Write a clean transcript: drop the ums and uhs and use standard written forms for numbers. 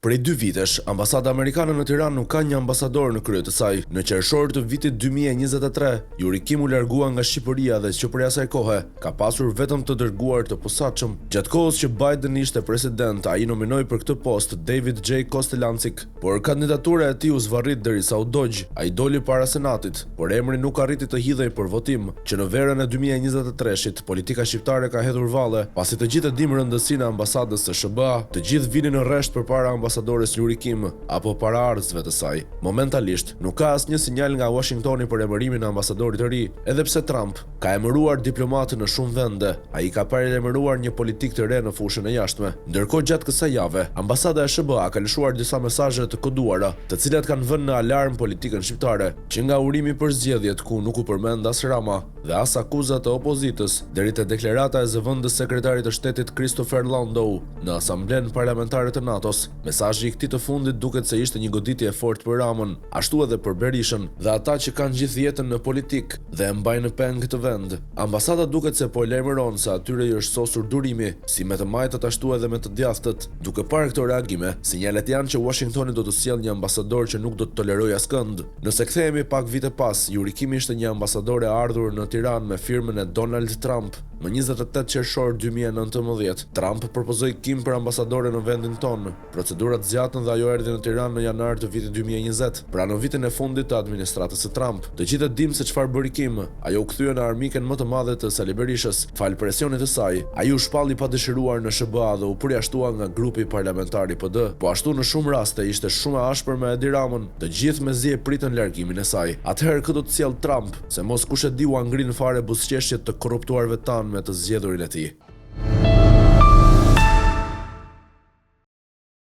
Prej dy vitesh, ambasada amerikane në Tiranë nuk ka një ambasador në krye të saj. Në qershor të vitit 2023, Yuri Kim u largua nga Shqipëria dhe që prej asaj kohe, ka pasur vetëm të dërguar të posaçëm. Gjatë kohës që Biden ishte president, ai nominoi për këtë post David J. Kostelancik, por kandidatura e tij u zvarrit derisa u dogj. Ai doli para Senatit, por emri nuk arriti të hidhej për votim. Që në verën e 2023-shit, politika shqiptare ka hedhur valle, pasi të gjithë e dimë rëndësinë e ambasadës së SHBA, të gjithë vinin në rresht përpara ambasadores Yuri Kim apo paraardhësve të saj. Momentalisht, nuk ka asnjë sinjal nga Washingtoni për emërimin e ambasadorit të ri, edhe pse Trump ka emëruar diplomatë në shumë vende, ai ka paralajmëruar një politikë të re në fushën e jashtme. Ndërkohë gjatë kësaj jave, ambasada e SHBA ka lëshuar disa mesazhe të koduara, të cilat kanë vënë në alarm politikën shqiptare, që nga urimi për zgjedhjet ku nuk u përmend as Rama dhe as akuzat e opozitës, deri te deklarata e zëvendës sekretarit të shtetit Christopher Landau në Asamblenë Parlamentare të NATO-s. Mesazhi i këtij të fundit duket se ishte një goditje e fortë për Ramën, ashtu edhe për Berishën dhe ata që kanë gjithë jetën në politikë dhe e mbajnë peng këtë vend. Ambasada duket se po lajmëron se atyre i është sosur durimi, si me të majtët ashtu edhe me të djathtët. Duke parë këto reagime, sinjalet janë që Washingtoni do të sjellë një ambasador që nuk do të tolerojë askënd. Nëse kthehemi pak vite pas, Yuri Kim ishte një ambasador e ardhur në Tiranë me firmën e Donald Trump. Më 28 qershor 2019, Trump propozoi Kim për ambasadore në vendin tonë. Procedurat zgjatën dhe ajo erdhi në Tiranë në janar të vitit 2020, pra në vitin e fundit të administratës së Trump. Të gjithë e dimë se çfarë bëri Kim. Ajo u kthye në armiken më të madhe të Sali Berishës. Falë presionit të saj, ai u shpall i padëshiruar në SHBA dhe u përjashtua nga grupi parlamentar i PD. Po ashtu në shumë raste ishte shumë e ashpër me Edi Ramën. Të gjithë mezi e pritën largimin e saj. Atëherë kë do të sjellë Trump, se mos kush e di ua ngrin fare buzëqeshjet të korruptuarve tanë me të zgjedhurin e tij.